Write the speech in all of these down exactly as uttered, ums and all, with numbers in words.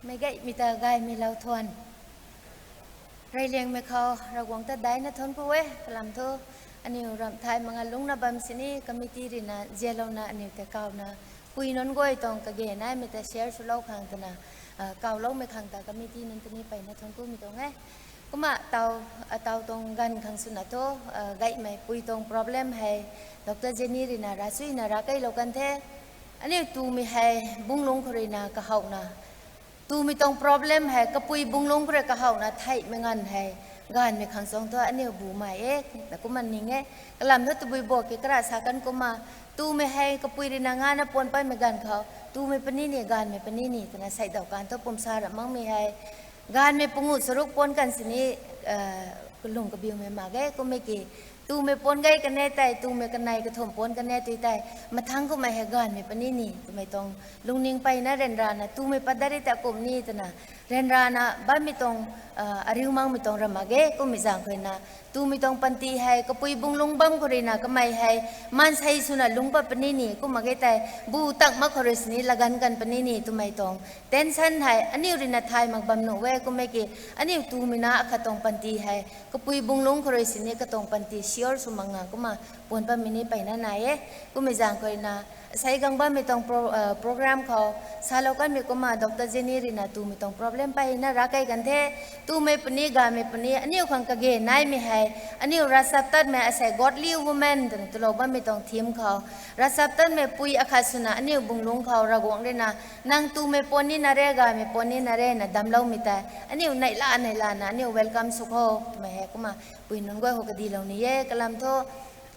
Meic gaymei ta gaymei lou thuan. Reyliangmei khou Ravguangc ta daina thuanc ku e, kalam thu aniu ramh thay manga lungcna bam sini committee ruina zialouna aniu tei kawna pui nunc guay tuang kage naimei ta share swlou khang twna, kawloumei khang ta committee nunc tini mpeyna thuanc kumei tuang e. Kumna taw, taw tuang ganv khang swna thu, gaymei pui tuang problem hei Doctor Jenny ruina ravchuina rav keylou kan the. Aniu tumei hei bungc lungc khou ruina kahowna, tumei tuang problem hei kapui bungc lungc khou rui kahowna theihmei nganv hei gaanvmei khang chuang thu aniu bumei e, na kumna ning e. Kalam thu tabui bo ki kara sa kan kumna, tumei hei kapui ruina ngana puan patmei ganv khou tumei puni ni gaanvmei puni ni twna seidaw kan thu pumsa ra makmei hei gaanvmei pungu charuk puan kan sini, kalung kabiumei mak ge kummei ki, tumei puan gay kan e tei, tumei kanei kathumh puan kan e tui tei, mathangc kummei hei gaanvmei puni ni twmei tuang lungning mpeyna ryanrana tumei pat dat ri ta kum ni twna ryanrana bammei tuang, ariu makmei tuang ra mak ge kummei zaeng khou ruina, tumei tuang panty hei kapui bungc lungc bam khou ruina kamei hei maansei swna lungc pat puni ni kumna ge tei, bu tang mak khou rui sini laganv kan puni ni twmei tuang tension hei aniu ruina thay mak bam nuh e kummei ki, aniu tumei na akhat tuang panty hei kapui bungc lungc khou rui sini katuang panty sure sw mak nga kumna puan patmei ni mpeyna nai e. Kummei zaeng khou ruina, asei gang bammei tuang pro-, program khou salou kanmei kumna Doctor Jenny ruina tumei tuang problem mpeyna rav key kan the. Tumei puni gaanvmei puni aniu khang kage naimei hei, aniu ravchaptatmei asei godly woman twna tulou bammei tuang theme khou, ravchaptatmei pui akhat swna aniu bungc lungc khou Ravguangc ruina, nang tumei puan nina re, gaanvmei puan nina re na damcloumei tei aniu neihla neihlana aniu welcome sw kho twmei hei kumna pui nunc guay khou kadilou ni e. Kalam thu,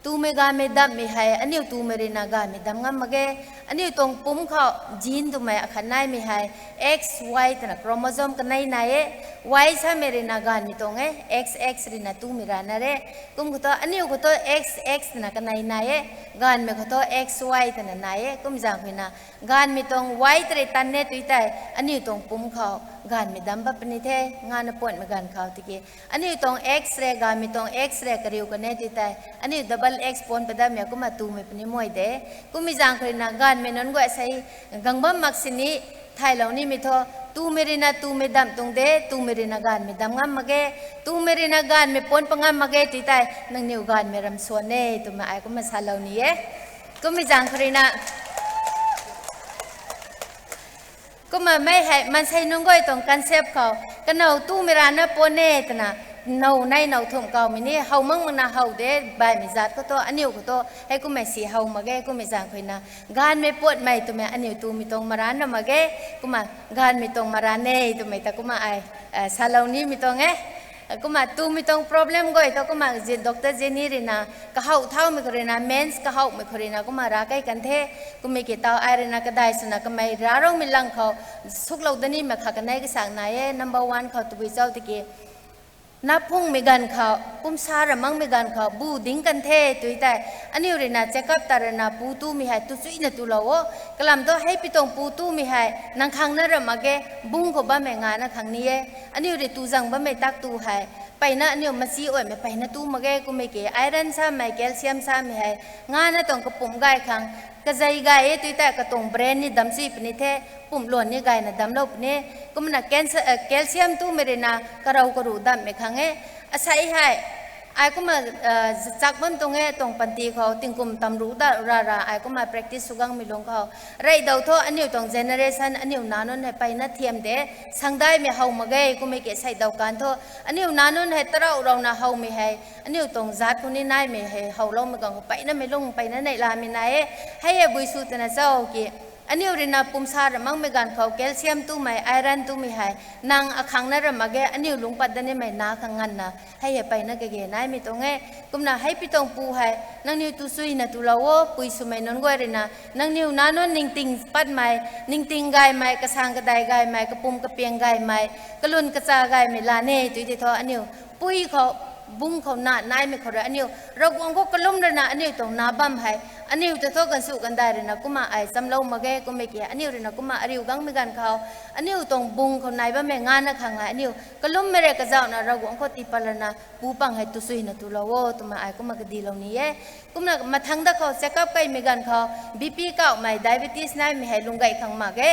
tumei gaanvmei damhmei hei aniu tumei ruina gaanvmei damc ngam mak ge. Aniu tuang pumc khou gene twmei akhat naimei hei X Y twna chromosome kanei nai e. Y samei ruina gaanvmei tuang e, X X ruina tumei rana re. Kum khou thu aniu khou thu X X twna kanei nai e, gaanvmei khou thu X Y twna nai e. Kummei zaeng khou ruina, gaanvmei tuang Y tei rui tan e tui tei, aniu tuang pumc khou gaanvmei damc pat puni the, ngana puanmei ganv khou tiki, aniu tuang X rui gaanvmei tuang X rui kariu kan e tui tei, aniu double X puan pat datmei kumna tumei puni muay de. Kummei zaeng khou ruina gaanvmei nunc guay sei gang bam mak sini, thaylou nimei thu, tumei ruina tumei damh tuang de, tumei ruina gaanvmei damc ngam mak ge, tumei ruina gaanvmei puan pat ngam mak ge tui tei, nangniw gaanvmei ram swan e twmei ai kumna salou ni e. Kummei zaeng khou ruina, kumna mei hei maansei nunc guay tuang concept khou, kanow tumei rana puan e twna, now nei now thumh kawmei ni how mak makna how de, baihmei zaat khou thu, aniu khou thu hei kummei si how mak ge. Kummei zaeng khou ruina, gaanvmei puatmei twmei aniu tumei tuang maran na mak ge, kumna gaanvmei tuang maran e twmei ta kumna ai salou nimei tuang e. Kumna tumei tuang problem guay thu kumna Doctor Jenny ruina, kahow thaumei khou ruina, mens kahowmei khou ruina kumna rav key kan the. Kummei ki taw ai ruina kadai swna kamei ravroumei lang khou suklou dat nimei kha kanei kasak nai e. Number one khou tabui chau tiki, naphungmei ganv khou, pumsa ra makmei ganv khou bu ding kan the tui tei, aniu ruina check up ta ruina pu tumei hei tu chuina tulou o. Kalam thu hei pi tuang pu tumei hei nang khang na ra mak ge, bungc khou bammei ngana khang ni e. Aniu rui tu zang bammei tak tu hei, mpeyna aniu machi uaymei mpeyna tu mak ge. Kummei ki iron samei, calcium samei hei ngana tuang kapumc gay khang kazei gay e tui tei, katuang brain ni damc chui puni the, pumc luan ni gayna damclou puni. Kumna calcium tumei ruina karou karuh damhmei khang e. Asei hei, ai kumna chak bam tuang e, tuang panty khou tingkum tamruh da rara ai kumna practice sw gangmei lungc khou, reydau thu aniu tuang generation, aniu nac nunc hei mpeyna thiam de, sangdaimei how mak ge. Kummei ki seidaw kan thu, aniu nac nunc hei tarou rouna howmei hei, aniu tuang zaat khou ni naimei hei howloumei gang khou mpeyna mei lung mpeyna neihlamei nai e. Hei hei bui sw twna chau ki, aniu ruina pumsa ra makmei ganv khou calcium tumei, iron tumei hei nang akhang na ra mak ge, aniu lungc pat dat nimei nac khang nganvna hei hei mpeyna kage naimei tuang e. Kumna hei pi tuang pu hei nangniw tu chuina tulou o, pui swmei nunc guay ruina, nangniw nac nunc ningting patmei, ningting gaymei, kasang kadai gaymei, kapumc kapiang gaymei, kalun kacha gaymei la ne tui tei thu aniu pui khou, bungc khou nac naimei khou rui aniu Ravguangc khou kalum rana aniu tuang nac bam hei Aniu ta thu gansu gandai ruina kumna ai chamlou mak ge, kummei ki aniu ruina kumna ariu gangmei ganv khou, aniu tuang bung khou nai bammei ngana khang ai aniu kalummei rui kazauhna Ravguangc khou tii pat lana pu pang hei tusuina tulou o twmei ai kumna kadilou ni e. Kumna mathangc dat khou check up kaimei ganv khou B P kauhmei, diabetes naimei hei lung gay khang mak ge.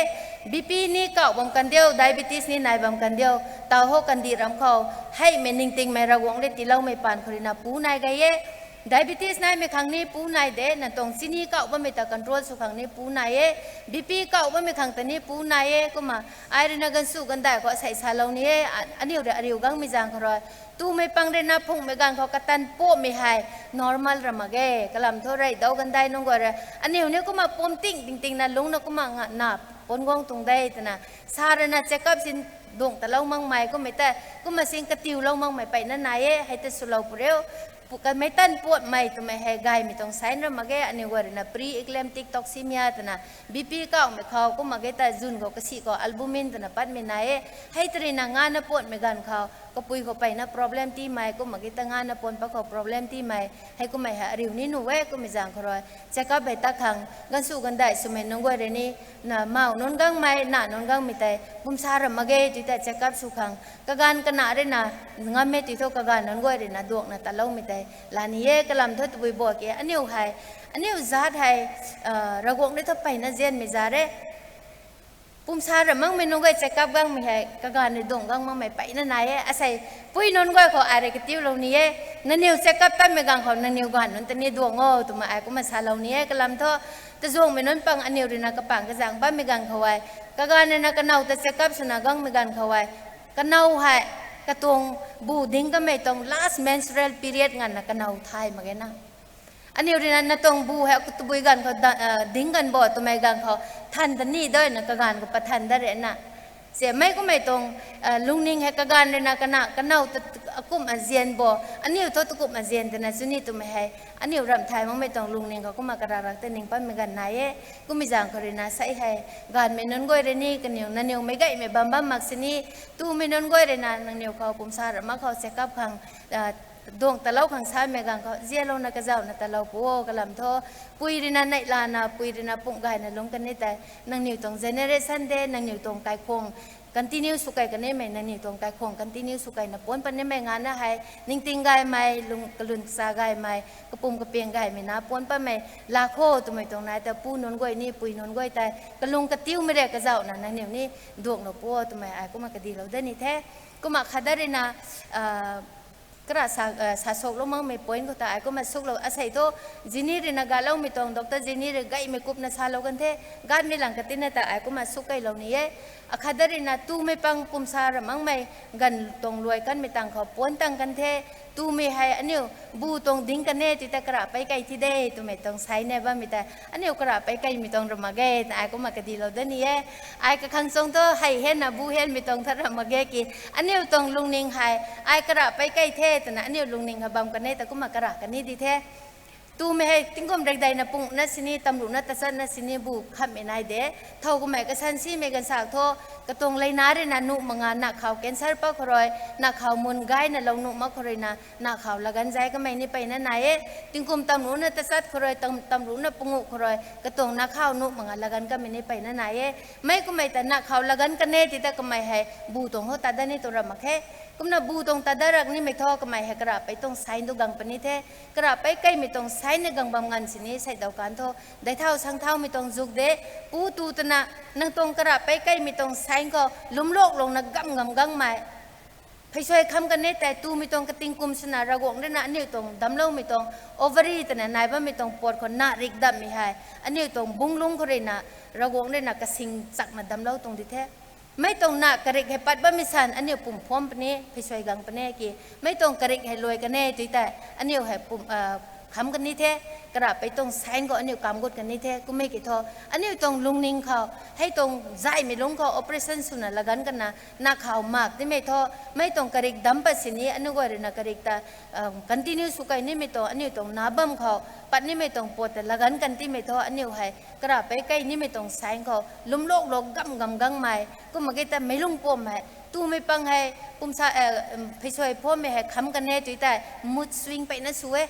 B P ni kauh bam kan diu, diabetes ni nai bam kan diu, tau hou kandih ram khou, heimei ningtingmei Ravguangc rui tiiloumei paan khou ruina pu nai gay e. Diabetes naimei khang ni pu nai de, nang tuang chini kauh bammei ta control sw khang ni pu nai e, B P kauh bammei khang ta ni pu nai e, kumna ai ruina gansu gandai khou asei salou ni e, a- aniu rui ariu gangmei zaeng khou rui. Tumei pang ruina phunghmei ganv khou katan puamei hei normal ra mak ge, kalam thu rey dau gandai nunc guay rui. Aniu ni kumna pum ting ting tingna lungcna kumna nga na puan guang tuang de twna, sa ruina check up sin duang talou makmei kummei tei, kumna sin katiulou makmei peyna nai e, hei ta swlou pu riu. Pu- kamei tan puatmei twmei hei gaymei tuang sign ra mak ge, aniu guay ruina pre-eclamptic toxemia twna, B P kauhmei khou, kumna ge ta zun khou kasi khou albumin twna patmei nai e. Hei ta ruina ngana puatmei ganv khou, kapui khou peyna problem tiimei, kumna ge ta ngana puan pat khou problem tiimei, hei kummei hei ariu ni nuh e, kummei zaeng khou rui. Check up hei tat khang, gansu gandai swmei nunc guay rui ni, na mau nunc gangmei, na nunc gangmei tei, pumsa ra mak ge, tui tei check up sw khang, kaganv kana ruina, ngam e tui thu kaganv nunc guay ruina duangna taloumei tei, la ni e, kalam thu tabui bo ke, aniu hei, aniu zaat hei, Ravguangc rui thu peyna zianmei zaat e. Pumsa ra makmei nunc guay check up gangmei hei, kaganv rui duang gang makmei peyna nai e, asei, pui nunc guay khou ai rui katiulou ni e, nangniw check up tatmei ganv khou nangniw ganv nunc ta ni duang o, twmei ai kumna salou ni e, kalam thu, tazuangmei nunc pang aniu ruina kapang kazaeng bammei ganv khou e, kaganv ruina kanow ta check up swna gangmei ganv khou e, kanow hei, katuang bu ding kamei tuang last menstrual period nganvna kanow thay mak ge na. Aniu ruina nang tuang bu hei tabui ganv khou da- ding ganv bo twmei ganv khou, than ta ni dana kaganv khou pat than dat rana. Simei kummei tuang lungning hei kaganv ruina kana kanow ta akumna zian bo, aniu thu takumna zian twna chuni twmei hei, aniu ramh thay makmei tuang lungning khou kumna kara rak ta ning patmei ganv nai e. Kummei zaeng khou ruina sei hei, gaanvmei nunc guay rui ni kaniw nangniw meic gaymei bam bam mak sini, tumei nunc guay ruina nangniw khou pumsa ra mak khou check up khang, duang talou khang samei ganv khou zialouna kazauhna talou pu o, kalam thu, pui ruina neihlana, pui ruina pumh gayna lungc kan ni tei, nangniw tuang generation de, nangniw tuang kaikhwang continue sw kei kan nimei, nangniw tuang kaikhwang continue sw keina puan pat nimei ngana hei, ningting gaymei, lung kalun kasa gaymei, kapum kapiang gaymei na puan patmei, laa kho twmei tuang nai ta pu nunc guay ni, pui nunc guay tei, kalung katiumei rui kazauhna nangniw ni duanglou pu o twmei ai kumna kadilou dat ni the. Kumna khat dat ruina, kara sa, sa soklou makmei point khou ta ai kumna suklou asei thu, zini ruina galoumei tuang doctor zini rui gaymei kupna salou kan the, gaymei lang katina ta ai kumna suk keilou ni e. Akhat dat ruina tumei pang pumsa ra makmei ganv tuang luai kanmei tang khou puan tang kan the, tumei hei aniu bu tuang ding kan e tui ta kara pei kei thi de twmei tuang sign e bammei tei, aniu kara pei keimei tuang ra mak ge ta ai kumna kadilou dat ni e. Ai kakhang chung thu hei hena bu henmei tuang tha ra mak ge ki, aniu tuang lungning hei, ai kara pei kei the twna aniu lungning hei bam kan e ta kumna kara kan ni di the. Tumei hei tingkum rekdeina pungna sini, tamruhna tachatna sini bu khamhmei nai de. Thow kummei kasan simei ganvsak thu, katuang leina ruina nuh mak nga, na khou cancer pat khou rui, na khou mun gayna lou nuh mak khou ruina, na khou laganv zay kamei ni peyna nai e. Tingkum tamruhna tachat khou rui, tam- tamruhna panguh khou rui, katuang na khou nuh mak nga laganv kamei ni peyna nai e. Mei kummei ta na khou laganv kan e tui ta kamei hei bu tuang hou tat dat ni tu ra mak khe. Kumna bu tuang tat dat rak nimei thu kamei hei kara pei tuang sign tu gang puni the. Kara pei keimei tuang sign na gang bam nganv sini seidau kan thu, daic thau sang thaumei tuang zuk de, pu tu twna, nang tuang kara pei keimei tuang sign khou lumloklouna gam gam gangmei, pheysuai kham kan e tei tumei tuang kating kum swna Ravguangc ruina aniu tuang damcloumei tuang ovary twna nai bammei tuang pot khou na rik dammei hei, aniu tuang bung lungc khou ruina, Ravguangc ruina kasing chakna damclou tuang di the. Mei tuang na karik hei pat bammei san aniu pum pham puni, pheysuai gang puni ki, mei tuang karik hei luai kan e tui tei, aniu hei pum, kham kan ni the, kara pei tuang sign khou aniu kam gut kan ni the, kummei ki thu, aniu tuang lungning khou, hei tuang zaymei lungc khou operation swna laganv kana, na khou mak timei thu, mei tuang karik dam pat sini, aniu guay ruina karik ta, continue sw kei nimei tuang, aniu tuang na bam khou, pat nimei tuang pot ta laganv kan timei thu, aniu hei, kara pei kei nimei tuang sign khou, lumloklou gam gam gangmei, kumna ge ta meic lung puammei, tumei pang hei, pumsa, pheysuai phammei hei kham kan e tui tei, mood swing peyna sw e.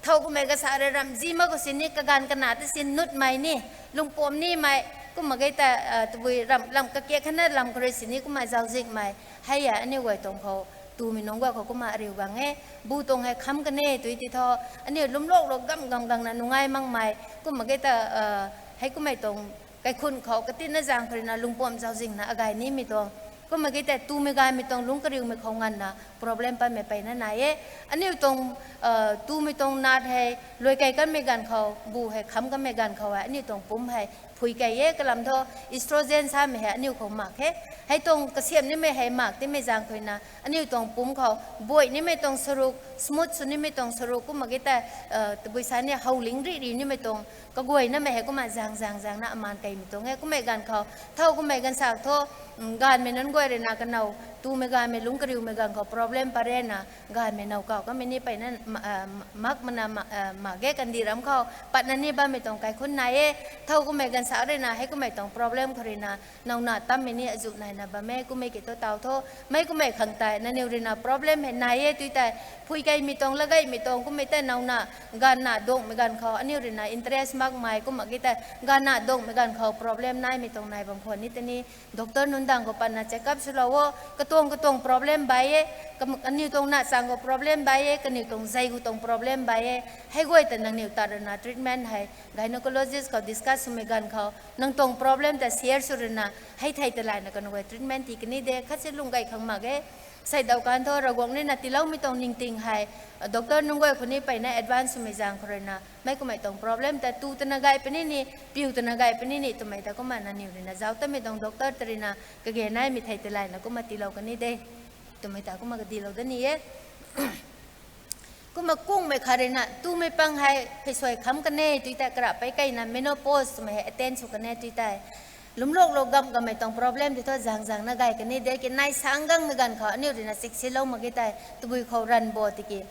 Thow kummei kasa rui ramh zi mak khou sini kaganv kana ta sin nutmei ni, lungpam nimei, kumna ge ta, tabui ram, lam kakiak khatna lam khou rui sini kumna zauczihmei, hei a aniu guay tuang khou, tumei nunc guay khou kumna ariu gang e, bu tuang hei kham kan e tui ti thu, aniu lwmlok lou gam gam gangna nungai makmei, kumna ge ta, hei kummei tuang, kaikhun khou katinna zaeng khou rui na lungpam zauczihna agay nimei tuang, kumna ge ta tumei gaymei tuang lungc kariumei khou nganvna problem patmei peyna nai e. Aniu tuang, tumei tuang nat hei, luai kei kanmei ganv khou, bu hei kham kanmei ganv khou hei, aniu tuang pumc hei phui kei e, kalam thu estrogen samei hei aniu khou mak khe. Hei tuang kasiamh nimei hei mak timei zaeng khou rui na, aniu tuang pumc khou, buai nimei tuang saruk, smooth sw nimei tuang saruk, kumna ge ta, tabui sa ni howling rih rih nimei tuang, kaguaynamei hei kumna zang zang zangna amaan keimei tuang e. Kummei ganv khou, thow kummei ganv sak thu, gaanvmei nunc guay rui na kanow, tumei gaymei lungc kariumei ganv khou problem pat rana, gaanvmei now kau kamei ni peyna, mak mana, mak ge kandih ram khou, patna ni bammei tuang kaikhun nai e, thow kummei ganv sak rui na, hei kummei tuang problem khou rui na, nowna tammei ni azuh naina bam e, kummei ki thu taw thu, mei kummei khang tei, nangniw rui na problem hei nai e tui tei, phui keimei tuang, lageimei tuang, kummei tei nowna, ganvna dungmei ganv khou, aniu rui na interest makmei, kumna ge tei, ganvna dungmei ganv khou problem naimei tuang nai bam khwan ni tei ni, doctor nunc dang khou patna check up swlou o, katuang katuang problem bai e, aniu tuang na chang khou problem bai e, kaniw tuang zei khou tuang problem bai e, hei guay ta nangniw tat rui na treatment hei, gynecologist khou discuss swmei ganv khou, nang tuang problem ta share sw rui na, hei thei ta layna kanu guay treatment tii kan ni de, khat si lung gay khang mak e, sei daw kan thu, Ravguangc rui na tiiloumei tuang ningting hei, doctor nunc guay khou ni peyna advance swmei zaeng khou rui na, mei kummei tuang problem ta tu twna gay puni ni, piu twna gay puni ni, twmei ta kumna nangniw rui na zauc tamei tuang doctor ta rui na, kage naimei thei ta layna kumna tiilou kan ni de, twmei ta kumna kadilou da ni e. Kumna kungmei khat rui na, tumei pang hei, pheysuai kham kan e tui tei, kara pei keyna menopause twmei hei attain sw kan e tui tei, lwmlok lou gam gammei tuang problem ti thu zang zangna gay kan ni de, ki nai sang gangmei ganv khou, aniu rui na siksilou mak ge tei, tabui khou ranv bo tiki,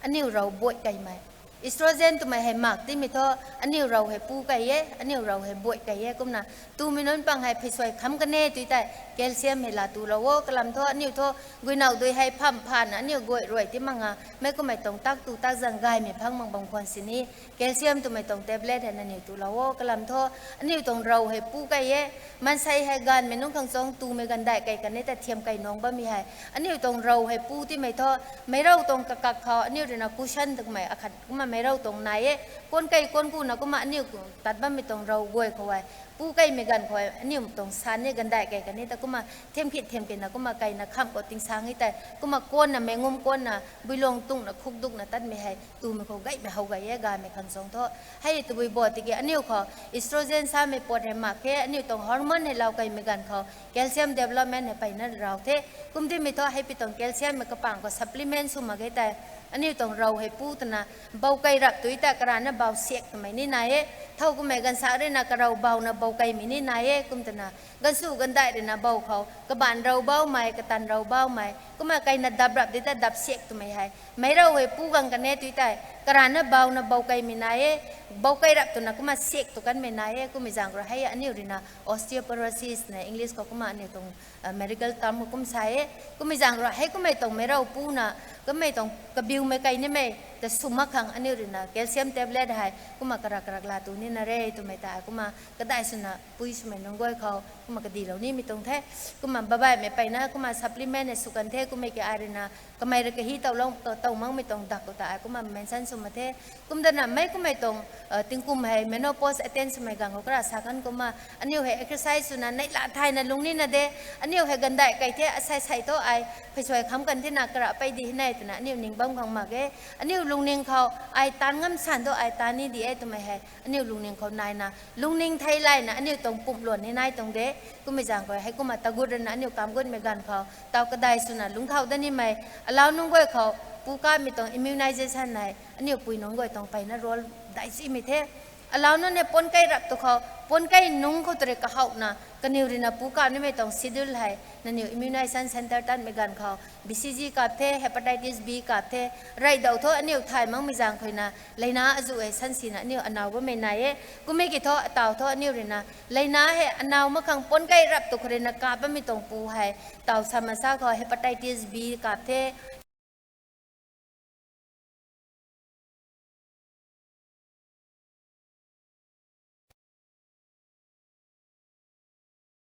aniu rou buai keimei. Estrogen twmei hei mak timei thu, aniu rou hei pu kei e, aniu rou hei buai kei e, kumna, tumei nunc pang hei pheysuai kham kan e tui tei, calcium hei laa tulou o, kalam thu, aniu thu, guinow dui hei pham phana, aniu guay ruai ti mak nga, mei kummei tuang tak tu tak zang gaymei phang mak bam khwan sini, calcium twmei tuang tablet hei nangniw tulou o, kalam thu, aniu tuang rou hei pu kei e, maansei hei gaanvmei nunc khang chuang tumei ganvdaih kei kan ni ta thiam kei nung bammei hei, aniu tuang rou hei pu timei thu, meicrou tuang kakak khou, aniu rui na cushion twmei akhat kumna meicrou tuang nai e, kuan kei kuan kuna kumna aniu tat bammei tuang rou guay khou hei, pu keimei ganv khou hei, aniu tuang san ni ganvdaih kei kan ni ta kumna, thiam kit thiam kina kumna keina khamh khou tingsang e tei, kumna kuanna meicngum kuanna, builuang tungna khukdukna tatmei hei, tumei khou gaymei how gay e, gaymei khang chuang thu. Hei tabui bo tiki aniu khou, estrogen samei pat hei mak khe, aniu tuang hormone hei lau keimei ganv khou, calcium development hei peyna rau the, kum timei thu hei pi tuang calcium mei kapang khou supplement sw mak ge tei, aniu tuang rou hei pu twna, bou kei rap tui tei karana bou siak twmei ni nai e, thow kummei ganv sak rui na karou bouna bou keimei ni nai e, kum twna, ganvsu ganvdaih rui na bou khou, kabaanc rou boumei, katan rou boumei, kumna keina dap rap di tei dap siak twmei hei, meicrou hei pu gang kan e tui tei, karana bouna bou keimei nai e, bou kei rap twna kumna siak tw kanmei nai e, kummei zaeng rui hei aniu rui na osteoporosis na English khou kumna aniu tuang, medical term khou kum sa e, kummei zaeng rui hei kummei tuang meicrou puna, kummei tuang kabiumei kei nimei ta sw mak khang aniu rui na calcium tablet hei, kumna karak karak laa tu nina re twmei ta kumna kadai swna pui swmei nunc guay khou, kumna kadilou nimei tuang the, kumna babaihmei peyna, kumna supplement hei sw kan the, kummei ki ai rui na, kamei rui kahi towlou, tow makmei tuang dak khou ta ai kumna mention sw mak the, kum dana mei kummei tuang, tingkum hei menopause attain swmei ganv khou kara sa kan kumna, aniu hei exercise swna neihla thayna lung nina de, aniu hei ganvdaih kei the, asei sei thu ai, pheysuai kham kan thena kara pei di hei nai twna aniu ning bam khang mak ge, aniu lungning khou, ai taanv ngam san thu ai taanv ni di e twmei hei, aniu lungning khou naina, lungning thei layna, aniu tuang pumh luan ni nai tuang de, kummei zaeng khou hei kumna tagut rui na aniu kam gutmei ganv khou, taw kadai swna lungcthau da nimei, alau nunc guay khou, pu kamei tuang immunization hei, aniu pui nunc guay tuang peyna role dai simei the. Alau nunc ne puan kei rap tu khou, puan kei nungc khou tei rui kahowna, kaniw rui na pu kam nimei tuang schedule hei, nangniw immunization centre tatmei ganv khou, B C G kap the, hepatitis B kap the, reydau thu aniu thay makmei zaeng khou na, leina azuh hei sansina aniu anaw bammei nai e, kummei ki thu ataw thu aniu rui na, leina hei anaw mak khang puan kei rap tu khou rui na kap bammei tuang pu hei, taw sa masa khou hepatitis B kap the,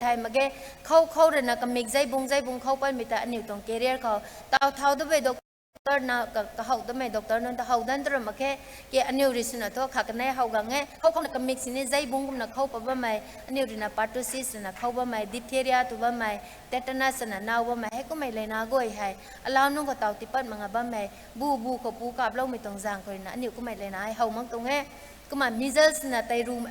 hei mak ge. Khou khou ruina kamik zeibung zeibung khou patmei ta aniu tuang career khou taw thau da bei doctor na ka, kahow damei doctor nunc ta how dan tu ra mak khe. Ke aniu rui swna thu kha kanei how gang e. Khou khouna kamik sini zeibung kumna khou pat bammei, aniu ruina pertussis ruina khou bammei, diphtheria tu bammei, tetanus ruina naw bammei, heikummei leina guay hei alau nunc khou taw tipat mak nga bammei, bu bu khou pu kaploumei tuang zaeng khou ruina aniu kummei leina hei how mak tuang e. Kumna measles na tei ru,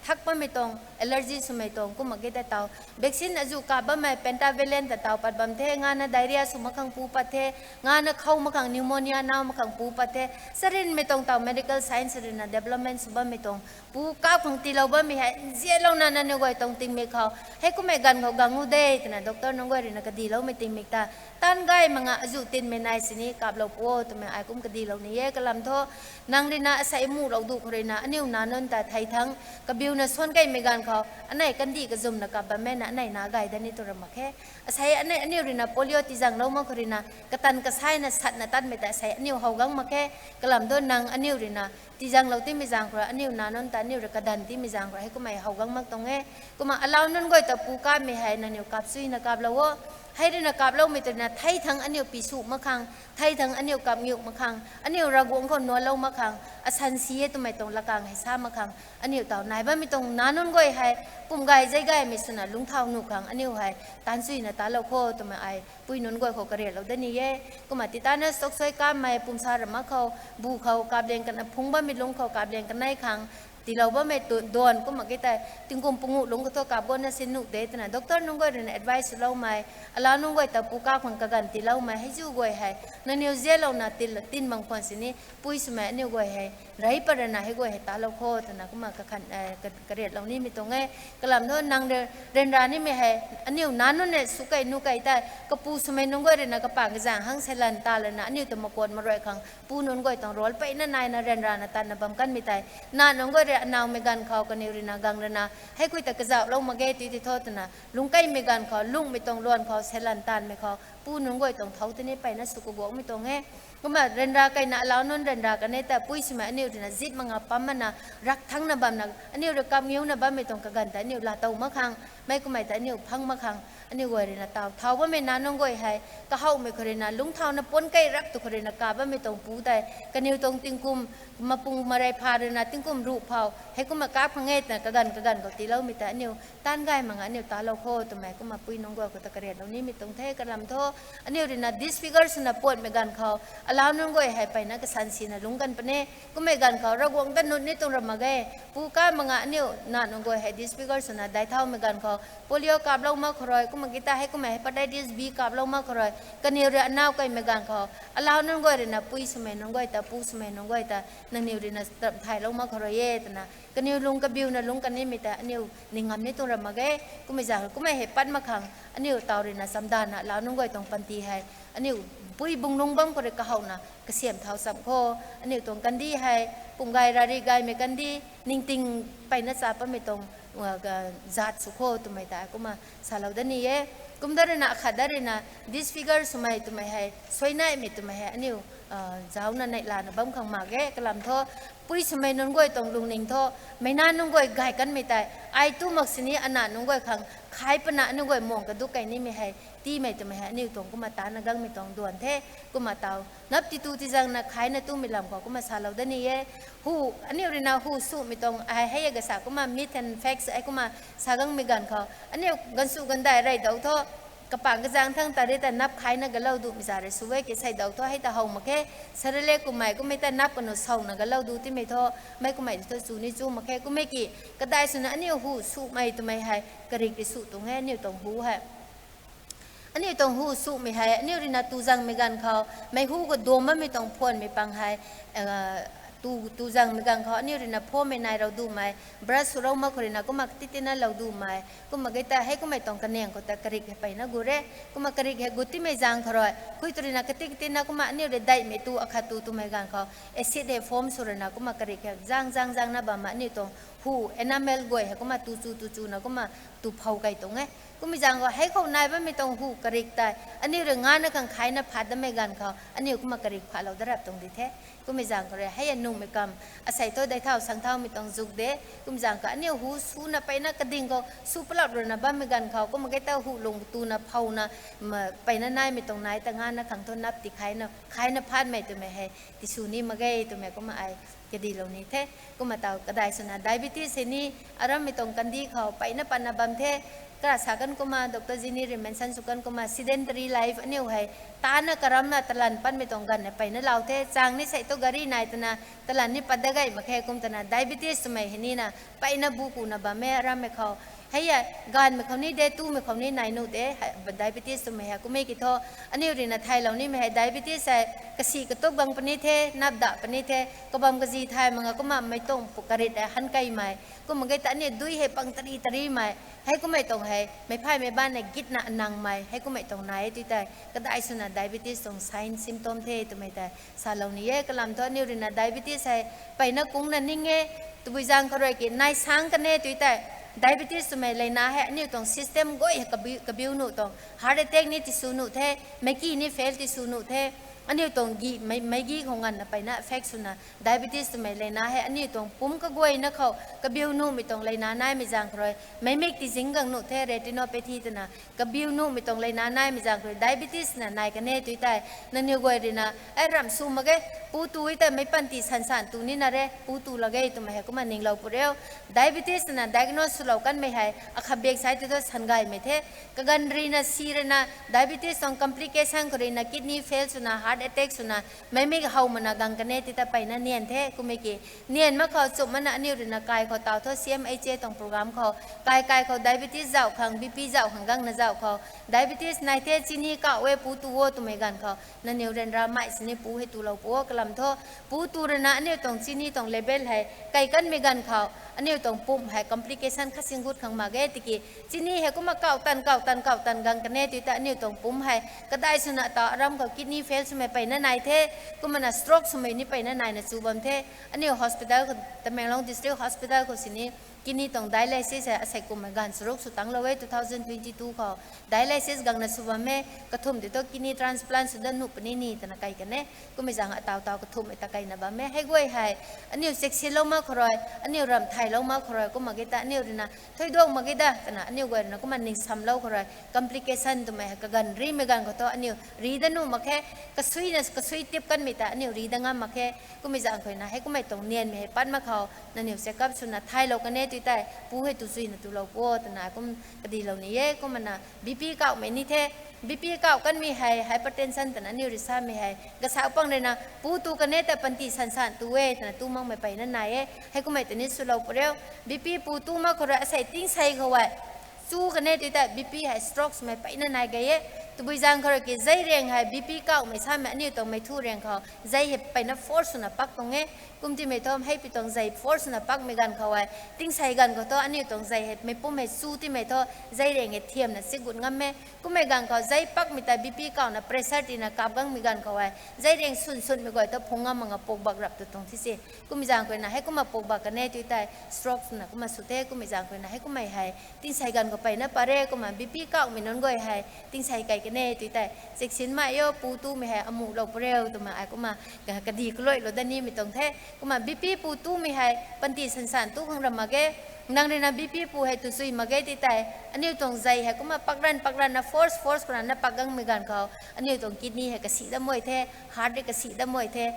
thak bammei tuang, allergy swmei tuang, kumna ge tei taw vaccine azuh kap bammei pentavalent ta taw pat bam the, ngana diarrhea sw mak khang pu pat the, ngana khou mak khang pneumonia naw mak khang pu pat the. Sarinmei tuang taw medical science ruina development sw bammei tuang pu kap khang tiilou bammei hei nzianlouna nangniw guay tuang tingmik khou, heikummei ganv khou gang u de twna doctor nunc guay ruina kadiloumei tingmik ta, taanv gay mak nga azuh tinmei nai sini kaplou pu o twmei ai kum kadilou ni e. Kalam thu, nang ruina asei mulou duh khou ruina aniu nac nunc ta thei thangc kabiuna suan keymei ganv khou anei kandih kazumna kap bammei na anei nac gay dat ni tu ra mak khe. Asei anei aniu ruina polio tiizanglou mak khou ruina katan kasaina satna tatmei ta asei aniu how gang mak khe. Kalam thu nang aniu ruina tiizanglou timei zaeng khou rui aniu nac nunc ta aniu rui kadan timei zaeng khou rui heikummei how gang mak tuang e. Kumna alau nunc guay ta pu kapmei hei nangniw kap suina kaplou o. Hei ruina kaploumei tu ruina thei thangc aniu pi su mak khang, thei thangc aniu kap ngiu mak khang, aniu Ravguangc khou nuanlou mak khang, asan si e twmei tuang lakang hei sa mak khang, aniu taw nai bammei tuang nac nunc guay hei pum gay zei gaymei swna lungcthau nuh khang aniu hei taanv suina talou kho twmei ai pui nunc guay khou kariatlou dat ni e. Kumna tetanus, toksuai kapmei, pumsa ra mak khou, bu khou kapliang kana phungc bammei lungc khou kapliang kanei khang tiilou bammei tu duan kumna ge tei tingkum panguh lungc khou thu kap guangna si nuh de twna doctor nunc guay ruina advice swloumei, alau nunc guay ta pu kap khang kaganv tiiloumei hei zu guay hei nangniw nzianlouna tin, tin bam khwan sini pui swmei aniu guay hei rey pat rana hei guay hei talou kho twna kumna kakhan, ka, kariatlou nimei tuang e. Kalam thu nang rui ryanra nimei hei aniu nac nunc ne sw key nuh key tei kapu swmei nunc guay ruina kapang kazaeng hang seilan ta lana aniu ta makuan maruai khang pu nunc guay tuang role peyna naina ryanrana tanna bam kanmei tei, nac nunc guay rui anawmei ganv khou kaniw ruina gang rana hei kui ta kazauhlou mak ge ti ti tho twna lungc keymei ganv khou lungcmei tuang luan khou seilan tanmei khou pu nunc guay tuang thau tini peyna sw kaguangmei tuang e. Kumna ryanra keyna alau nunc ryanra kanei ta pui swmei aniu ruina zip mak nga pam mana rak thangna bamna aniu rui kap ngiuna bammei tuang kaganv ta aniu laatow mak khang, mei kummei ta aniu phang mak khang, aniu guay ruina taw thau bammei nac nunc guay hei kahowmei khou ruina lungcthauna puan key rap tu khou ruina kap bammei tuang pu tei kaniw tuang tingkum mapung marei pha ruina tingkum ruh phou heikumna kap khang e twna kaganv kaganv khou tiiloumei ta aniu taanv gay mak nga aniu talou kho twmei kumna pui nunc guay khou ta kariatlou nimei tuang the. Kalam thu aniu ruina disfigure swna puanmei ganv khou alau nunc guay hei peyna kasan sina lungc kan puni. Kummei ganv khou Ravguangc ta nunc ni tuang ra mak ge. Pu kap mak nga aniu nac nunc guay hei disfigure swna daic thaumei ganv khou polio kaplou mak khou rui, kumna ge tei heikummei hepatitis B kaplou mak khou rui kaniw rui anaw keymei ganv khou alau nunc guay ruina pui swmei nunc guay ta, pu swmei nunc guay ta nangniw ruina ram thaylou mak khou rui e twna kaniw lung kabiuna lungc kan nimei ta aniu ning ngam ni tuang ra mak ge. Kummei zaeng kummei hei pat mak khang aniu taw ruina chamdanna alau nunc guay tuang panty hei aniu pui bung lungc bam khou rui kahowna kasiam thau cham kho. Aniu tuang kandih hei pum gay rari gaymei kandih, ningting peyna cha patmei tuang zat sw kho twmei ta kumna salou dat ni e. Kum dat ruina akhat dat ruina disfigure swmei twmei hei, suainaimei twmei hei aniu zauna neihlana bam khang mak ge. Kalam thu pui swmei nunc guay tuang lungning thu meic nac nunc guay gay kanmei tei ai tu mak sini anac nunc guay khang khai pana aniu guay muang kaduk key nimei hei tiimei twmei hei aniu tuang kumna tanna gangmei tuang duan the. Kumna taw nap ti tu ti zangna khaina tumei lam khou kumna salou dat ni e. Hu, aniu ruina hu sumei tuang ai hei e kasa kumna myth and facts ai kumna sa gangmei ganv khou aniu gansu gandai rey dou thu kapang kazaeng thangc ta rui ta nap khaina galou dumei za rui sw e ki sei dou thu hei ta how mak khe. Sarale kummei kummei ta nap kanu sawna galou du timei thu mei kummei thu chu ni chu mak khe. Kummei ki kadai swna aniu hu sumei twmei hei karik ri su tuang e aniu tuang hu hei. Aniu tuang hu sumei hei aniu ruina tu zangmei ganv khou mei hu kaduam bammei tuang phuanmei pang hei tu, tu zangmei ganv khou aniu ruina phuammei nai rou dumei, brush swlou mak khou ruina kumna kati tina lou dumei, kumna ge ta hei kummei tuang kaniang khou ta karik hei peyna gu re. Kumna karik hei gut timei zaeng khou rui khui tu ruina kati katina kumna aniu rui daihmei tu akhat tu twmei ganv khou acid hei form sw ruina kumna karik hei zang zang zangna bamna aniu tuang hu enamel guay hei kumna tu chu tu chuna kumna tu phou kei tuang e. Kummei zaeng khou hei khou nai bammei tuang hu karik tei aniu rui ngana khang khaina phat damei ganv khou aniu kumna karik phatlou da rap tuang di the. Kummei zaeng khou rui hei a nungmei kam asei thu dei thau sang thaumei tuang zuk de. Kummei zaeng khou aniu hu suna peyna kading khou su palap ruina bammei ganv khou kumna kei ta hu lung tuna phouna peyna naimei tuang nai ta ngana khang thu nap ti khaina phatmei twmei hei tisw ni mak ge twmei kumna ai kadilou ni the. Kumna taw kadai swna diabetes hei ni arammei tuang kandih khou peyna patna bam the. Kara sa kan kumna doctor Jenny rui mention sw kan kumna sedentary life aniu hei tana karamna talan patmei tuang ganv hei peyna lau the. Chang ni sei tu gari nai twna talan ni pat da gay mak khe kum twna diabetes twmei hei nina peyna bu kuna bam e arammei khou. Hei a ganvmei khou ni de, tumei khou ni nai nuh de, diabetes twmei hei kummei ki thu. Aniu ruina thaylou nimei hei diabetes hei kasi katup gang puni the, nap da puni the, kabam kazi thay mak nga kumna mei tuang karit hei han keymei. Kumna kei ta aniu dui hei pang tari tarimei. Hei kummei tuang hei meiphaymei ban hei gitna nangmei. Hei kummei tuang nai e tui tei kadai swna diabetes tuang sign symptom the twmei tei salou ni e. Kalam thu aniu ruina diabetes hei peyna kungna ning e. Tabui zaeng khou rui ki nai sang kan e tui tei diabetes twmei leina hei aniu tuang system guay hei kabiu, kabiu nuh tuang heart attack ni tisw nuh the, meiki ni fail tisw nuh the. Aniu tuang gi, mei, meiki khou nganvna peyna affect swna diabetes twmei leina hei aniu tuang pumc kaguayna khou kabiu nuhmei tuang leina naimei zaeng khou rui meimik tizing gang nuh the, retinopathy twna kabiu nuhmei tuang leina naimei zaeng khou rui diabetes na nai kan e tui tei nangniw guay ruina ai ramh sw mak ge, pu tu e tei meic panty sansan tu nina re, pu tu lak ge twmei hei kumna ninglou pu riu. Diabetes twna diagnose swlou kanmei hei akhat bak sai tu thu san gaymei the. Kaganv ruina si ruina diabetes tuang complication khou ruina kidney fail swna heart attack swna meimik how mana gang kan e ti ta peyna nian the. Kummei ki nian mak khou chumh mana aniu ruina kai khou taw thu C M H A tuang program khou kai kai khou diabetes zauh khang, B P zauh khang gangna zauh khou diabetes nai the, chini kauh e, pu tu o twmei ganv khou nangniw ryanramei sini pu hei tulou pu o. Kalam thu pu tu ruina aniu tuang chini tuang level hei kai kanmei ganv khou aniu tuang pumc hei complication khatsing gut khang mak ge tiki chini hei kumna kauh tan, kauh tan, kauh tan gang kan e tui ta aniu tuang pumc hei kadai swna taw aram khou kidney fail swmei peyna nai the. Kumna stroke swmei ni peyna naina chu bam the. Aniu hospital khou, Tamenglong District Hospital khou sini kidney tuang dialysis hei asei kummei ganv charuk sw tanglou e, two thousand twenty two khou dialysis gangna sw bam e. Kathumh tei thu kidney transplant sw dat nuh puni ni twna kai kan e. Kummei zaeng ataw taw kathumhmei ta kaina bam e. Hei guay hei aniu chaksinlou mak khou rui, aniu ramh thaylou mak khou rui kumna kei ta aniu ruina thuiduang mak ge da twna aniu guay ruina kumna ningsamlou khou rui complication twmei hei kaganv rimei ganv khou thu aniu ri dat nuh mak khe. Kasuina kasui tip kanmei ta aniu ri dat ngam mak khe. Kummei zaeng khou ruina hei kummei tuang nianmei hei pat mak khou nangniw check up swna thaylou kan e tui tei pu hei tu zuina tulou pu o twna kum kadilou ni e. Kumna B P kauhmei ni the, B P kauh kanmei hei hypertension twna aniu rui samei hei gasak pang ruina pu tu kan e ta panty sansan tu e twna tu makmei peyna nai e. Hei kummei ta ni swlou pu riu. B P pu tu mak khou rui asei tingsei khou e chu kan e tui tei B P hei stroke swmei peyna nai gay e. Tabui zaeng khou rui ki zei riang hei B P kauhmei samei aniu tuang meithu riang khou zei hei peyna force swna pak tuang e. Kum timei thu hei pi tuang zei force swna pakmei ganv khou e tingsei ganv khou thu aniu tuang zei hei meipum hei chu timei thu zei riang hei thiamna chik gut ngam e. Kummei ganv khou zei pakmei ta B P kauhna pressure tina kap gangmei ganv khou e zei riang swn swnmei guay thu phung ngam mak nga puk bak rap tu tuang thi se. Kummei zaeng khou ruina hei kumna puk bak kan e tui tei stroke swna kumna sw the. Kummei zaeng khou ruina hei kummei hei tingsei ganv khou peyna pat re. Kumna B P kauhmei nunc guay hei tingsei kai kan e tui tei chaksinmei o, pu tumei hei amuhlou pu riu twmei ai kumna ka, kadi kaluailou dat nimei tuang the. Kumna B P pu tumei hei panty sansan tu khang ram mak ge. Nang ruina B P pu hei tu zui mak ge ti tei aniu tuang zei hei kumna pakran pakranna force force khou ruina pak gangmei ganv khou aniu tuang kidney hei kasi dat mei the, heart rui kasi dat mei the.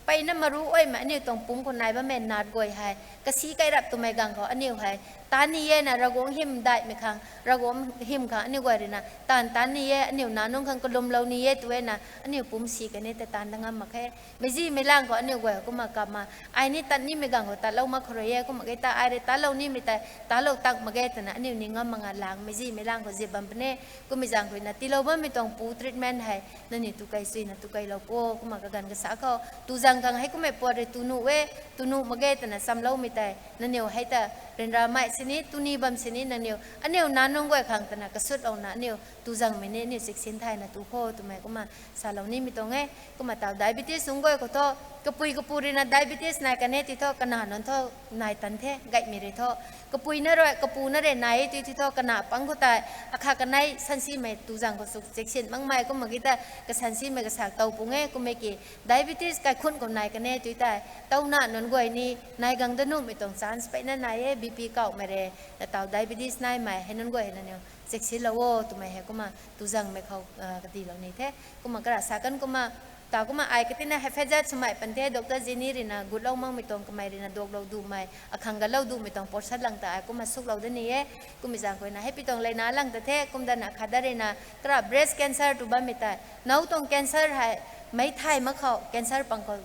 Peyna maru oimei aniu tuang pumc khou nai bammei nat guay hei kasi kai rap twmei ganv khou aniu hei tan ni e na Ravguangc hym daihmei khang, Ravguangc hym khang aniu guay ruina taanv tan ni e, aniu nac nunc khang kalumlou ni e tu e na aniu pumc si kan e tei taanv dat ngam mak khe. Meiczi meic lang khou aniu guay kumna kapma ai ni tat nimei ganv khou tatlou mak khou rui e. Kumna kei ta ai rui tatlou Mei tei talou tak mak ge twna aniu ni ngam mak nga lang, mei zi mei lang khou zip bam puni. Kummei zaeng khou na tiilou bammei tuang pu treatment hei nangniw tu kei suina tu keilou pu, kumna kaganv kasa khou tu zaeng khang hei kummei puat rui tu nuh e, tu nuh mak ge twna chamloumei tei nangniw hei ta ryanramei sini, tuni bam sini nangniw aniu nac nunc guay khang twna kasutlouna aniu tu zaengmei ni aniu chiksin thayna tu kho twmei kumna salou nimei tuang e. Kumna taw diabetes nunc guay khou thu, kapui kapu rui na diabetes nai kan e ti thu kanac nunc thu nai tan the, gaymei rui thu. Kapui na rui, kapu na rui nai e ti ti thu kanac pang khou tei akhat kanei sansimei tu zaeng khou suk chiksin makmei kumna ki ta kasansimei kasak tow pung e, kummei ki diabetes kaikhunc khou nai kan e tu tei tawna nunc guay ni nai gang da nuhmei tuang chance peyna nai e, B P kauhmei rui na taw diabetes naimei hei nunc guay hei nangniw chiksinlou o twmei hei kumna tu zaengmei khou kadilou ni the. Kumna kara sa kan kumna taw kumna ai katina hei phetzat swmei pan the, doctor Jenny rui na gutlou makmei tuang kamei rui na duaklou dumei, akhang galou dumei tuang porsat lang ta ai kumna suklou da ni e. Kummei zaeng khou na hei pi tuang leina lang ta the, kumdana khat da rui na kara breast cancer tu bammei tei, now tuang cancer hei meic thay mak khou cancer pang khou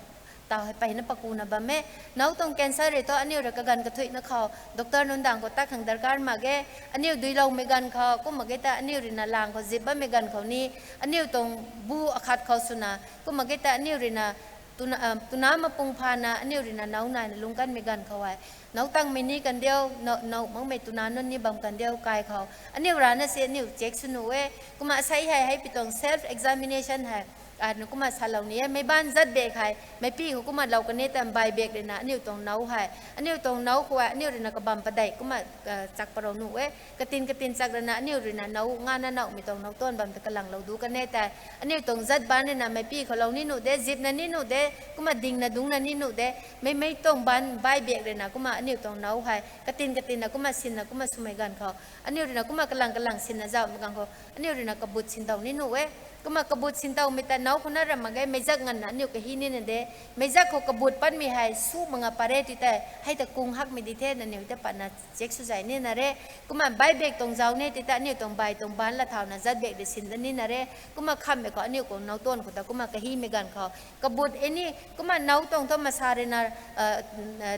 taw hei peyna pakuna bam e. Now tuang cancer rui thu aniu rui kaganv kathuicna khou doctor nunc dang khou tat khang darkar mak ge. Aniu duiloumei ganv khou kumna ki ta aniu rui na lang khou zip bammei ganv khou ni, aniu tuang bu akhat khou swna kumna ki ta aniu rui na tuna, tuna mapung phana aniu rui na now naina lungc kanmei ganv khou hei now tangmei ni kan diu, now, now makmei tuna nunc ni bam kan diu kai khou aniu rana si aniu check sw nuh e. Kumna asei hei hei pi tuang self examination hei ai nu kumna salou ni e, meic baanc zat bek hei meic pi khou kumna lou kan e ta mbai bek rui na aniu tuang now hei, aniu tuang now khou hei aniu rui na kabam padeih kumna chak parou nuh e. Katin katin chak rui na aniu rui na now ngana nowmei tuang now tuan bam ta kalanglou du kan e tei, aniu tuang zat baanc rui na meic pi khou lou ni nuh de, zipna ni nuh de, kumna dingna dungcna ni nuh de. Meic meic tuang baanc bai bek rui na kumna aniu tuang now hei katin katinna kumna sinna kumna swmei ganv khou, aniu rui na kumna kalang kalang sinna zauhmei ganv khou aniu rui na kabut sintow ni nuh e. Kumna kabut sintowmei ta now khou na ra mak ge, meic zak nganvna aniu kahi nina de. Meic zak khou kabut patmei hei sw mak nga pat re ti tei hei ta kung hakmei di the, nangniw ta patna check sw zay nina re. Kumna bai bek tuang zauc ni ti ta aniu tuang bai tuang baanc lathauna zat bek di sin da nina re. Kumna khammei khou aniu khou now tuan khou ta kumna kahimei ganv khou kabut e ni, kumna now tuang thu masa rui na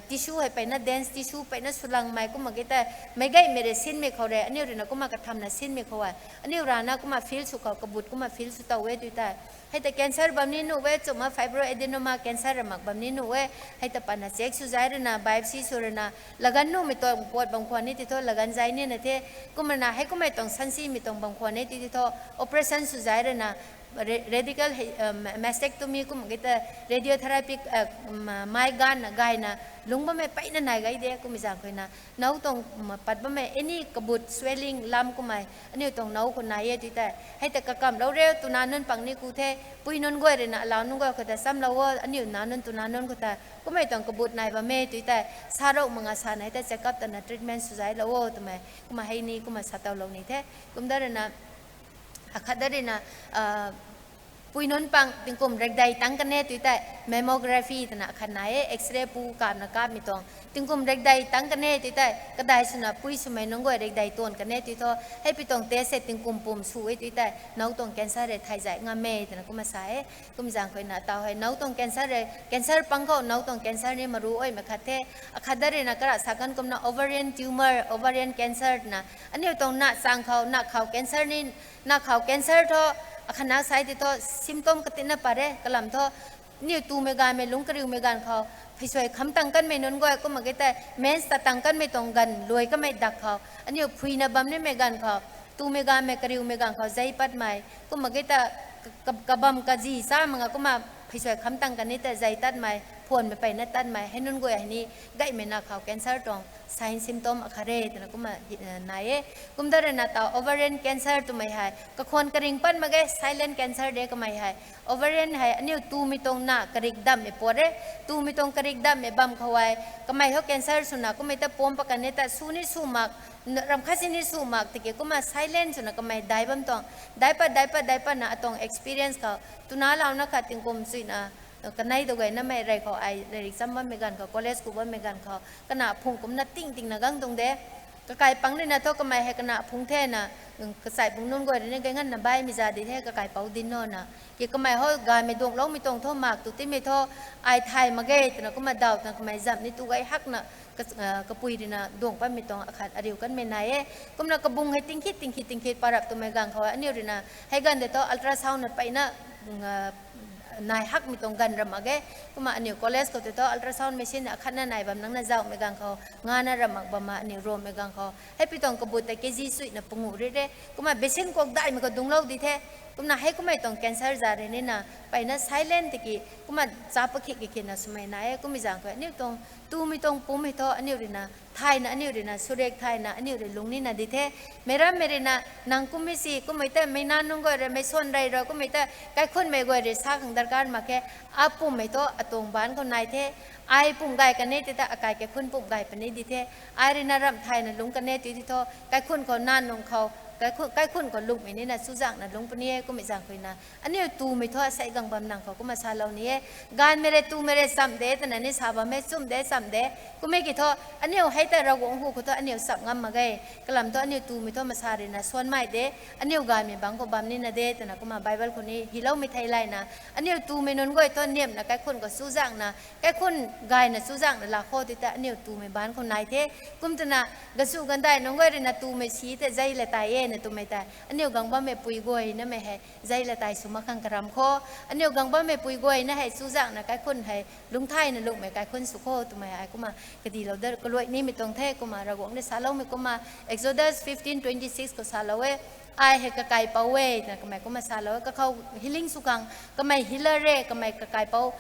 tissue hei peyna, dense tissue peyna swlangmei kumna ki ta meic gaymei rui sinmei khou rui aniu rui na kumna kathamna sinmei khou e, aniu rana kumna feel sw khou kabut kumna feel sw tow e tu tei. Hei ta cancer bam ni nuh e, chumna fibroadenoma cancer ra mak bam ni nuh e. Hei ta patna check sw zay rui na, biopsy sw rui na, laganv nuhmei tuang puat bam khwan ni ti thu laganv zay nina the. Kumna na hei kummei tuang sansimei tuang bam khwan ni ti ti thu operation sw zay rui na, ra-, radical hei, mastectomy kumna ki ta radiotherapy, mai ganvna gayna lungc bammei peyna nai gay de. Kummei zaeng khou na now tuang pat bammei any kabut, swelling, lump kummei aniu tuang now khou nai e ti tei hei ta kakamlou re, tuna nunc pang ni ku the, pui nunc guay rui na alau nunc guay khou ta chamlou o, aniu nac nunc tuna nunc khou ta kummei tuang kabut nai bam e ti tei sarou mak nga sana hei ta check up tana treatment sw zaylou o twmei kumna hei ni kumna sa towlou ni the. Kumda rui na akhat da rui na pui nunc pang tingkum rekdei tang kan e tu tei mammography twna akhat nai e, X-ray pu kapna kapmei tuang. Tingkum rekdei tang kan e tu tei kadai swna pui swmei nunc guay rekdei tuan kan e tu thu hei pi tuang test hei tingkum pum sw e tu tei now tuang cancer rui thay zay ngam e twna kumna sa e. Kum zaeng khou na taw hei now tuang cancer rui, cancer pang khou now tuang cancer ni maru oimei khat the. Akhat da rui na kara sa kan kumna ovarian tumor, ovarian cancer twna aniu tuang nac chang khou, nac khou cancer ni, nac khou cancer thu akhat na sai ti thu symptom katina pat re, kalam thu aniu tumei ganvmei lungc kariumei ganv khou pheysuai kham tang kanmei nunc guay kumna ki tei mens ta tang kanmei tuang ganv luai kamei dak khou aniu phuina bam nimei ganv khou, tumei ganvmei kariumei ganv khou zei patmei kumna ki ta ka-, kabam kazi cha mak nga kumna pheysuai kham tang kan ni ta zei tatmei, phuanmei peyna tatmei hei nunc guay hei ni gaymei nac khou cancer tuang sign symptom akhat re twna kumna nai e. Kumda rui na taw ovarian cancer twmei hei kakhwan karing pat mak ge, silent cancer de kamei hei. Ovarian hei aniu tumei tuang nac karik dammei puat re. Tumei tuang karik dammei bam khou hei kamei hou cancer swna kummei ta puam pat kan ni ta sw ni sw mak, ram khat si ni sw mak tiki kumna silent swna kamei dai bam tuang, dai pat, dai pat, dai patna atuang experience khou twna launa khat tingkum chuina kanei dou gay namei rey khou ai lairik cham bammei ganv khou, college ku bammei ganv khou kanac phung kumna ting tingna gang tuang de. Kakai pang rui na thu kamei hei kanac phung thena kachai bung nunc guay rui ni gay nganvna baihmei za di the, kakaipouc dinc nona. Ki kamei hou gaymei duangloumei tuang thu mak tu timei thu, ai thay mak ge twna kumna daw twna kamei zamh ni tu gay hakna, kapui ruina duang patmei tuang akhat ariu kanmei nai e. Kumna kabung hei tingkhit tingkhit tingkhit parap twmei ganv khou aniu ruina hei ganv de thu ultrasound na peyna nai hakmei tuang ganv ram mak ge. Kumna aniu college khou tei thu ultrasound machine akhatna nai bam nangna zauhmei ganv khou, ngana ram mak bam ma aniu romei ganv khou hei pi tuang kabut tei kg suina panguh ri re. Kumna basin kuak daihmei khou dungclou di the. Kumna hei kummei tuang cancer za rui nina peyna silent tiki kumna cha pakhik ki khina swmei nai e. Kummei zaeng khou aniu tuang tumei tuang pumc hei thu aniu ruina thayna, aniu ruina surek thayna aniu rui lung nina di the. Meic rammei ruina nang kummei si kummei tei meic na nunc guay rui, meic swan rey rui kummei tei kaikhunmei guay rui sa khang darkar mak khe. Apumhmei thu atuang baanc khou nai the. Ai pumh gay kan e ti ta akai kaikhun pumh gay puni di the. Ai ruina ramh thayna lungc kan e ti ti thu kaikhun khou, nac nung khou, kaikhun khou lungmei nina chuzaenghna lungc puni e. Kummei zaeng khou ruina aniu tumei thu asei gang bam nang khou kumna salou ni e. Gaymei rui tumei rui chamh de twna ni sa bam e, chumh de, chamh de. Kummei ki thu aniu hei tei Ravguangc hu khou thu aniu chamh ngam mak ge. Kalam thu aniu tumei thu masa ruina swanmei de, aniu gaymei bangc khou bam nina de twna kumna Bible khou ni hyloumei thei layna, aniu tumei nunc guay thu niamna kaikhun khou chuzaenghna, kaikhun gayna chuzaenghna laa khou ti ta aniu tumei baanc khou nai the. Kum twna gachu gandai nunc guay ruina tumei si tei zei la tai e na twmei tei aniu gang bammei pui guay namei hei zei la tai sw mak khang karam khou, aniu gang bammei pui guayna hei chuzaenghna kaikhun hei lungc thayna lungmei kaikhun sw khou twmei ai kumna kadilou da kaluai nimei tuang the. Kumna Ravguangc rui saloumei kumna Exodus fifteen twenty six khou salou e, ai hei kakaipouc e twna kamei kumna salou e. Kakhou healing sw khang kamei healer e, kamei kakaipouc,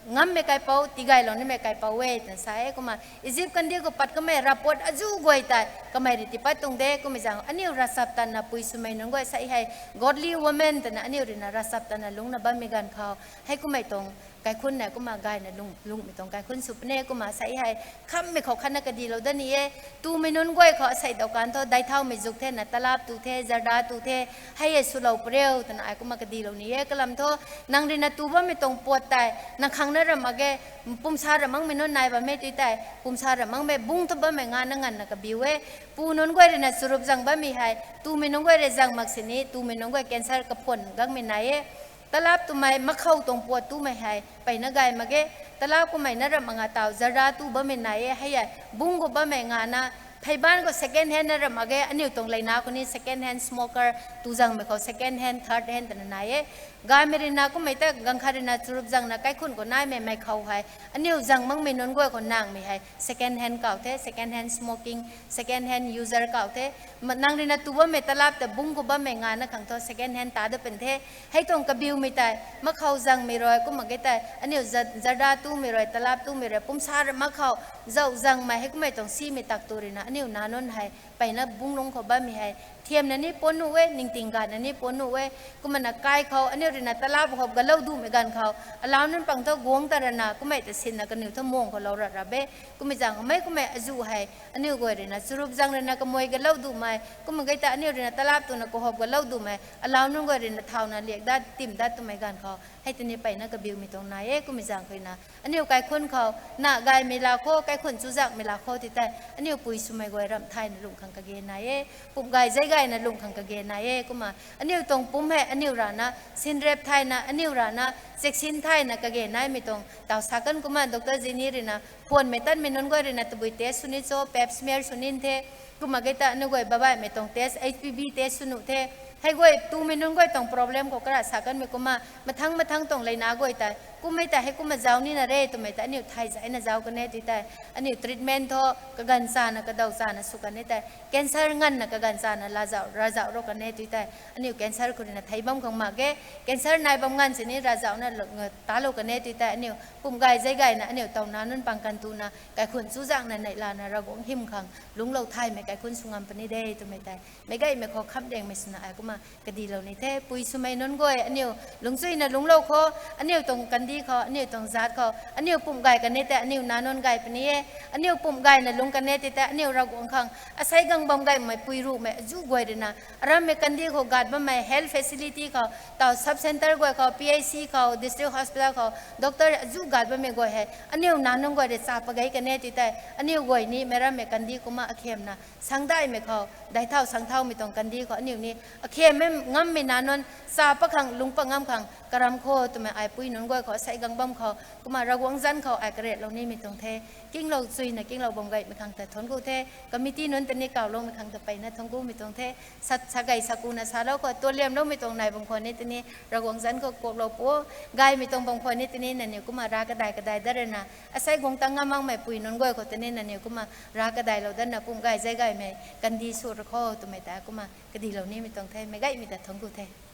ngammei kaipouc, tigaylou nimei kaipouc e twna sa e. Kumna Egypt kandih khou pat kamei ravpuat azuh guay tei kamei rui tiipat tuang de. Kummei zaeng aniu ravchaptatna pui swmei nunc guay sa hei godly woman twna aniu ruina ravchaptatna lungcna bammei ganv khou hei kummei tuang kaikhun na kumna gayna lung lungmei tuang kaikhun sw puni e. Kumna sa hei khammei khou khatna kadilou da ni e. Tumei nunc guay khou asei dau kan thu dai thaumei zuk the na, talap tu the, zarda tu the, hei e swlou pariu twna ai kumna kadilou ni e. Kalam thu nang ruina tu bammei tuang puat tei nang khang na ram mak ge. Pumsa ram makmei nunc nai bam e tu tei, pumsa ram makmei bungc thu bammei ngana nganvna kabiu e. Pu nunc guay ruina churup zang bammei hei tumei nunc guay rui zang mak sini tumei nunc guay cancer kaphuan gangmei nai e. Talap twmei makhou tuang puat tumei hei peyna gay mak ge. Talap kummei na ram mak nga taw zarda tu bammei nai e. Hei e bungc khou bammei ngana, pheyban khou second hand na ram mak ge. Aniu tuang leina khou ni second hand smoker tu zangmei khou second hand, third hand twna nai e. Gaymei ruina kummei ta ganv khat ruina churup zangna kaikhun khou naimei mei khou hei aniu zang makmei nunc guay khou nangmei hei second hand kau the, second hand smoking, second hand user kau the. Nang ruina tu bammei talap ta bungc khou bammei ngana khang thu second hand ta da pan the. Hei tuang kabiumei tei makhou zangmei rui kumna ge tei aniu zarda tumei rui, talap tumei rui pumsa ram mak khou zauh zangmei hei kummei tuang simei tak tu ruina aniu nac nunc hei peyna bungc lungc khou bammei hei thiamna ni puan nuh e, ningting gayna ni puan nuh e. Kumna kai khou aniu ruina talap hop galou dumei ganv khou alau nunc pang thu guangc ta rana kummei ta sinna kaniw thu muang khou lou rat rap e. Kummei zaeng mei kummei azuh hei aniu guay ruina churup zang ruina kamui galou dumei kumna ge tei aniu ruina talap twna kahop galou dumei alau nunc guay ruina thauna liak dat tim dat twmei ganv khou hei tini peyna kabiumei tuang nai e. Kummei zaeng khou ruina aniu kaikhun khou nac gaymei laa khou, kaikhun chuzaenghmei laa khou ti tei aniu pui swmei guay ramh thayna lungh khang kage nai e. Pumh gay zei gayna lungh khang kage nai e. Kumna aniu tuang pumc hei aniu rana sinrep thayna, aniu rana cheksin thayna kage naimei tuang taw sa kan. Kumna doctor Jenny ruina phuanmei tanmei nunc guay ruina tabui test sw ni cho, pap smear sw ni the. Kumna ge ta aniu guay babaihmei tuang test, H P V test sw nuh the. Hei guay tumei nunc guay tuang problem khou kara sa kanmei kumna mathang mathang tuang leina guay tei kummei tei hei kumna zauc nina re twmei tei aniu thay zayna zauc kan e tu tei aniu treatment thu kaganv chana kadaw chana sw kan e tei cancer nganvna kaganv chana laa zauh, ravzauh rou kan e tu tei aniu cancer khou ruina thei bam khang mak ge. Cancer nai bam nganv sini ravzauhna talou kan e tu tei aniu pumh gay zei gayna aniu taw nac nunc pang kan tuna kaikhun chuzaenghna neihlana Ravguangc hym khang lungclou thaymei kaikhun sw ngam puni de twmei tei meic gaymei khou khamh rengmei swna ai kum kumna kadilou ni the. Pui swmei nunc guay, aniu lungcchuina lungclou khou, aniu tuang kandih khou, aniu tuang zaat khou aniu pumh gay kan e tei aniu nac nunc gay puni e. Aniu pumh gayna lungc kan e ti tei aniu Ravguangc khang asei gang bam gaymei pui ruhmei azuh guay ruina, arammei kandih khou gat bammei health facility khou, taw sub centre guay khou, P H C khou, district hospital khou doctor azuh gat bammei guay hei aniu nac nunc guay rui cha pagei kan e ti tei aniu guay ni meic rammei kandih kumna akhemna sangdaihmei khou, daithau sangthaumei tuang kandih khou aniu ni akhem ngammei nac nunc cha pat khang lungc pat ngam khang karam khou twmei ai pui nunc guay khou asei gang bam khou kumna Ravguangc zanc khou ai karetlou nimei tuang the. Kinglou chuina kinglou bam gaymei khang ta thuanc ku the. Committee nunc ta ni kawloumei khang ta peyna thuanc kumei tuang the. Sat sa gay sakuna salou khou tualiamloumei tuang nai bam khou ni tini Ravguangc zanc khou kuaklou pu, gaymei tuang bam khou ni tini nangniw kumna rav kadai kadai dat ruina, asei guang tang ngam makmei pui nunc guay khou tini nangniw kumna rav kadailou datna pumh gay zay gaymei kandih sw ra khou twmei ta kumna kadilou nimei tuang the. Meic gaymei ta thuanc ku the.